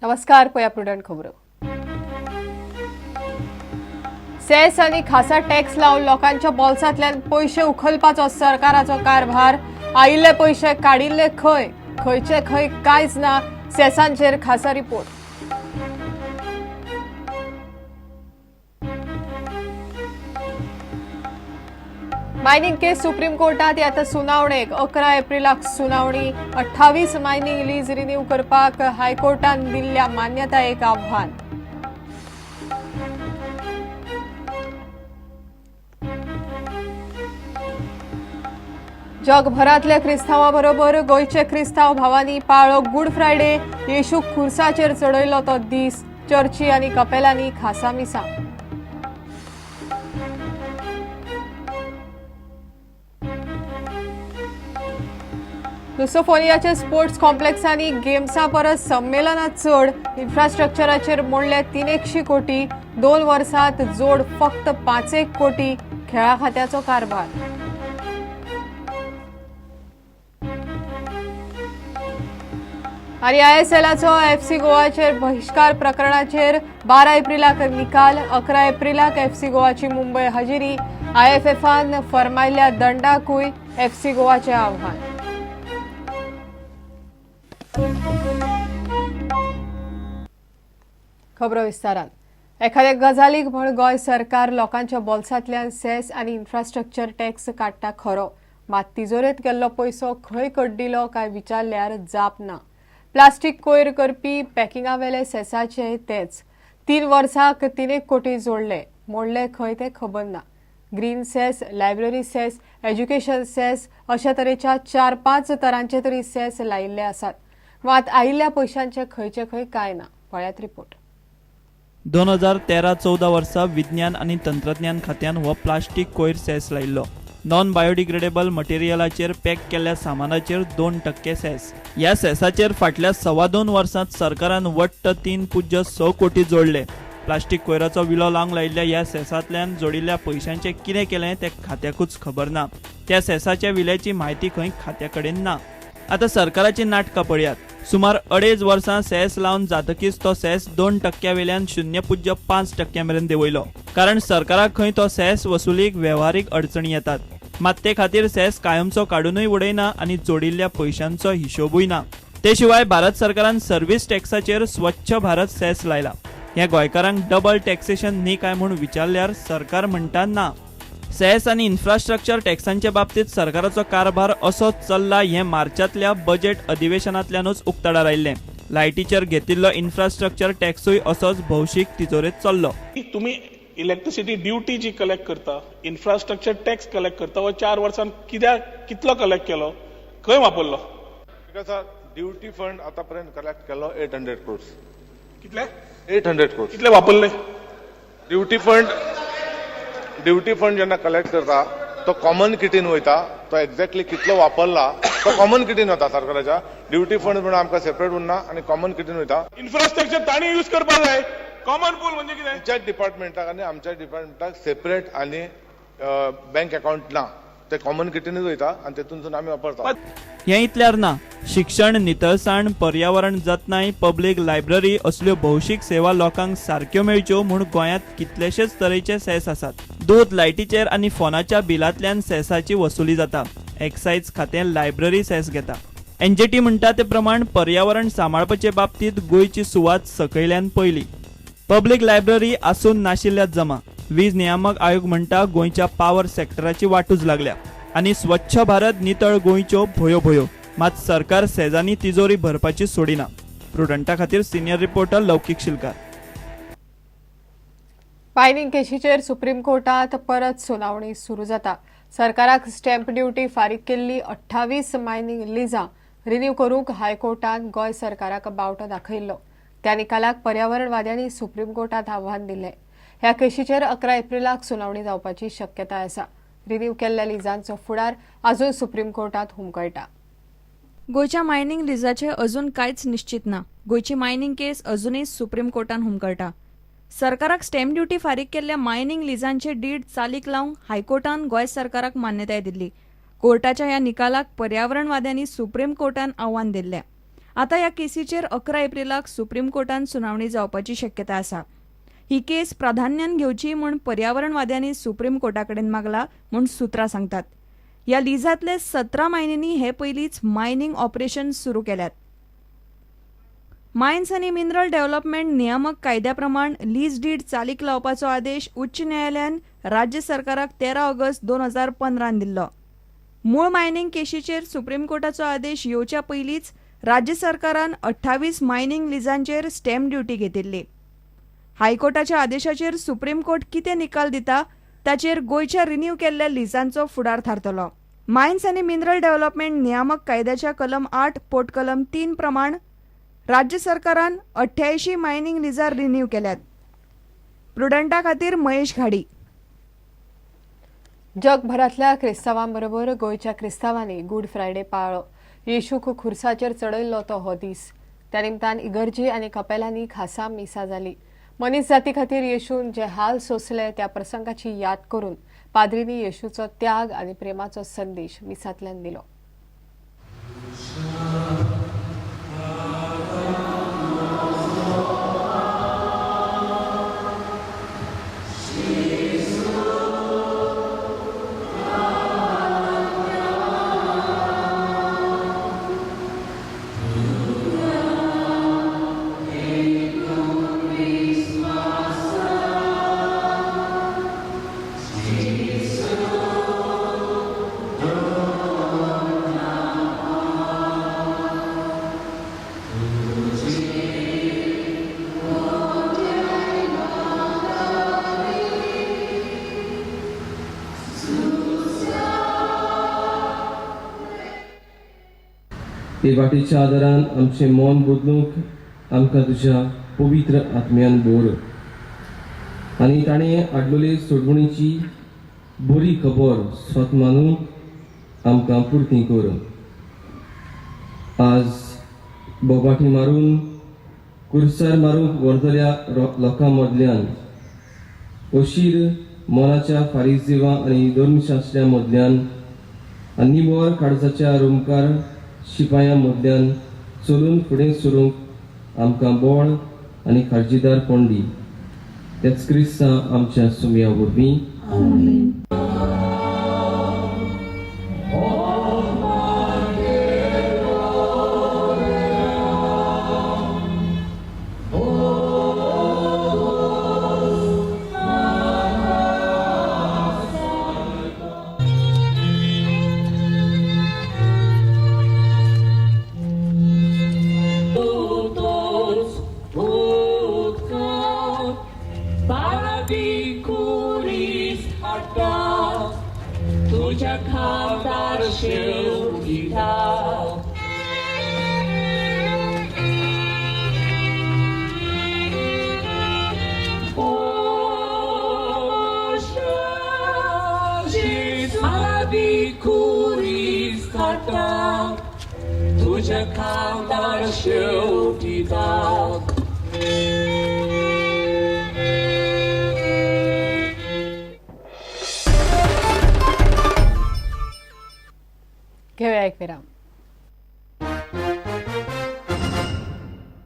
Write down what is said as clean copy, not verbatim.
नमस्कार, पळया प्रुडंट खबरो. सेस आनी खासा टॅक्स लावन लोकांच्या बोल्सांतल्यान पयशे उखलपाचो सरकाराचो कारभार. आयिल्ले पयशे काडिल्ले खंय, खंयचे खंय कांयच ना. सेसांचेर खासा रिपोर्ट. मायनिंग केस सुप्रीम कोर्टात आता सुनावणेक. 11 एप्रिलाक सुनावणी. 28 मायनिंग लीज रिन्यू करपाक हायकोर्टान दिल्ल्या मान्यतायेक आव्हान. जगभरातल्या क्रिस्तांवा बरोबर गोंयचे क्रिस्तांव भावांनी पाळ्ळो गुड फ्रायडे. येशूक खुर्साचेर चडयलो तो दीस. चर्ची आनी कपेलांनी खासा मिसां. लुसोफोनियाच्या स्पोर्ट्स कॉम्प्लेक्सांनी गेम्सा परस संमेलनां चड. इन्फ्रास्ट्रक्चराचेर मोडले 300 कोटी. 2 वर्सांत जोड फक्त 5 कोटी. खेळा खात्याचो कारभार. आनी आयएसएलाचो एफसी गोवाचेर बहिश्कार प्रकरणाचेर 12 एप्रिलाक निकाल. 11 एप्रिलाक एफसी गोवाची मुंबय हजेरी. आयएफएफान फरमायल्ल्या दंडाकूय एफसी गोवाचें आव्हान. खबरो विस्तारान. एखाद्या गजालीक म्हण गोंय सरकार लोकांच्या बोल्सांतल्यान सेस आनी इन्फ्रास्ट्रक्चर टॅक्स काडटा खरो, मात तिजोरेंत गेल्लो पयसो खंय कड्डिलो काय विचारल्यार जाप ना. प्लास्टीक कोयर करपी पॅकिंगा वेले सेसाचे तेच 3 वर्सांक 3 कोटी जोडले, मोडले खंय ते खबर ना. Green cess, library cess, education cess अशा तरेच्या 4-5 तरांचे तरी सेस लायिल्ले आसात, मात आयिल्ल्या पयशांचे खंयचे खंय काय ना. पळयात रिपोर्ट. 2013-14 वर्सा विज्ञान आनी तंत्रज्ञान खात्यान हो प्लास्टीक कोयर सेस लायिल्लो. नॉन बायोडिग्रेडेबल मटेरियलाचेर पॅक केल्ल्या सामानाचेर 2% सेस. ह्या सेसाचेर फाटल्या 2.25 वर्सांत सरकारान वट्ट 3.6 कोटी जोडले. प्लास्टीक कोयराचो विलो लावंक लायिल्ल्या ह्या सेसांतल्यान जोडिल्ल्या पयशांचें कितें केलें तें खात्याकूच खबर ना. त्या सेसाच्या विल्याची म्हायती खंय खात्या कडेन ना. आतां सरकाराची नाटकां पळयात. सुमार 2.5 वर्सां सेस लावन जातकीच तो सेस 2% वेल्यान 0.5% मेरेन देंवयलो. कारण सरकाराक खंय तो सेस वसुलीक वेव्हारीक अडचणी येतात. मात ते खातीर सेस कायमचो काडूनय उडयना आनी जोडिल्ल्या पयशांचो हिशोबूय ना. ते शिवाय भारत सरकारान सर्वीस टॅक्साचेर स्वच्छ भारत सेस लायला. ह्या गोंयकारांक डबल टॅक्सेशन न्ही काय म्हूण विचारल्यार सरकार म्हणटा ना. सेस आनी इन्फ्रास्ट्रक्चर टॅक्सांचे बाबतींत सरकाराचो कारभार असो चल्ला हें मार्चांतल्या बजेट अधिवेशनांतल्यानूच उक्ताडार आयिल्लें. लायटीचेर घेतिल्लो इन्फ्रास्ट्रक्चर टॅक्सूय असोच भौशीक तिजोरेंत चल्लो. तुमी इलेक्ट्रिसिटी ड्युटी जी कलेक्ट करता, इन्फ्रास्ट्रक्चर टॅक्स कलेक्ट करता, हो 4 वर्सांत कित्याक कितलो कलेक्ट केलो, खंय वापरलो? ड्युटी फंड आतापर्यंत कलेक्ट केलो 800 क्रोर्स. कितले? 800 क्रोर्स. कितले वापरले? ड्युटी फंड जेन्ना कलेक्ट करता तो कॉमन किटीन वयता. तो एक्झॅक्टली कितलो वापरला तो कॉमन किटीन वता. सरकाराच्या ड्युटी फंड म्हणून आमकां सेपरेट उरना आनी कॉमन किटीन वयता. इन्फ्रास्ट्रक्चर तांणी यूज करपाक जाय. कॉमन पूल म्हणजे कितें? आमच्या डिपार्टमेंटाक आनी आमच्या डिपार्टमेंटाक सेपरेट आनी बँक अकाउंट ना. ते कॉमन किटीनूच वयता आनी तेतूनसून आमी वापरता. हें इतल्यार ना. शिक्षण, नितळसाण, पर्यावरण जतनाय, पब्लीक लायब्ररी असल्यो भौशीक सेवा लोकांक सारक्यो मेळच्यो म्हूण गोंयांत कितलेशेच तरेचे सेस आसात. दूद, लायटीचेर आनी फोनाच्या बिलांतल्यान सेसाची वसुली जाता. एक्सायज खातें लायब्ररी सेस घेता. एनजीटी म्हणटा ते प्रमाण पर्यावरण सांबाळपाचे बाबतींत गोंयची सुवात सकयल्यान पयली. पब्लीक लायब्ररी आसून नाशिल्ल्या जमा. वीज नियामक आयोग म्हणटा गोंयच्या पावर सेक्टराची वाटूच लागल्या आनी स्वच्छ भारत नितळ गोंयच्यो भोयो भोयो. मात सरकार सेजांनी तिजोरी भरपाची सोडिना. प्रुडंटा खातीर senior reporter Laukik Shilkar. Mining केशीचेर सुप्रीम कोर्टात परत सुनावणी सुरू जाता. सरकाराक स्टॅम्प ड्युटी फारीक केल्ली 28 मायनिंग लिजां रिन्यू करूंक हायकोर्टान गोंय सरकाराक बावटो दाखयल्लो. त्या निकालाक पर्यावरणवाद्यांनी सुप्रीम कोर्टात आव्हान दिलें. ह्या केशीचेर 11 एप्रिलाक सुनावणी जावपाची शक्यताय आसा. रिन्यू केल्ल्या लिजांचो फुडार अजून सुप्रीम कोर्टात हुमकळटा. गोंयच्या मायनिंग लिजाचें अजून कांयच निश्चित ना. गोंयची मायनिंग केस अजूनय सुप्रीम कोर्टान हुमकळटा. सरकाराक स्टॅम्प ड्युटी फारीक केल्ल्या मायनिंग लिजांचे did चालीक लावंक हायकोर्टान गोंय सरकाराक मान्यताय दिल्ली. कोर्टाच्या ह्या निकालाक पर्यावरणवाद्यांनी सुप्रीम कोर्टान आव्हान दिल्लें. आतां ह्या केसीचेर 11 एप्रिलाक सुप्रीम कोर्टान सुनावणी जावपाची शक्यता आसा. ही केस प्राधान्यान घेवची म्हूण पर्यावरणवाद्यांनी सुप्रीम कोर्टा कडेन मागला म्हूण सुत्रां सांगतात. ह्या लिजांतले 17 मायनींनी हे पयलींच मायनींग ऑपरेशन सुरू केल्यात. मायन्स आनी मिनरल डेव्हलपमेंट नियामक कायद्या प्रमाण लीज डीड चालीक लावपाचो आदेश उच्च न्यायालयान राज्य सरकाराक 13 ऑगस्ट 2015 दिल्लो. मूळ मायनींग केशीचेर सुप्रीम कोर्टाचो आदेश येवच्या पयलींच राज्य सरकारान 28 मायनींग लिजांचेर स्टॅम्प ड्युटी घेतिल्ली. हायकोर्टाच्या आदेशाचेर सुप्रीम कोर्ट कितें निकाल दिता ताचेर गोंयच्या रिन्यू केल्ल्या लिजांचो फुडार थारतलो. मायन्स आनी मिनरल डेव्हलपमेंट नियामक कायद्याच्या कलम 8 पोटकलम 3 प्रमाण राज्य सरकारान 88 मायनींग लिजां रिन्यू केल्यात. प्रुडंटा खातीर महेश घाडी. जगभरांतल्या क्रिस्तांवांबरोबर गोंयच्या क्रिस्तांवांनी गुड फ्रायडे पाळ्ळो. येशूक खुर्साचेर चडयल्लो तो हो दीस. त्या निमतान इगर्जी आनी कपेलांनी खासा मिसां जाली. मनीस जाती खातीर येशून जे हाल सोंसले त्या प्रसंगाची याद करून पाद्रींनी येशूचो त्याग आनी प्रेमाचो संदेश मिसांतल्यान दिलो. ते वाटेच्या आदारान आमचें मन बदलूंक आमकां तुज्या पवित्र आत्म्यान भर आनी ताणें हाडलेली सोडवणीची बरी खबर स्वत मानूंक आमकां पुरती कर. आज बोबाटी मारून कुर्सार मारूंक व्हरतल्या लोकां मदल्यान अशीर मनाच्या फारिजेवा आनी धर्मशास्त्र्या मदल्यान आनी निबर काळजाच्या रोमकार शिपायां मदल्यान चलून फुडें सरूंक आमकां बळ आनी खार्जीदारपण दी. तेच क्रिस्ता आमच्या सुमया वरवीं. तुझ्या खांदार शेव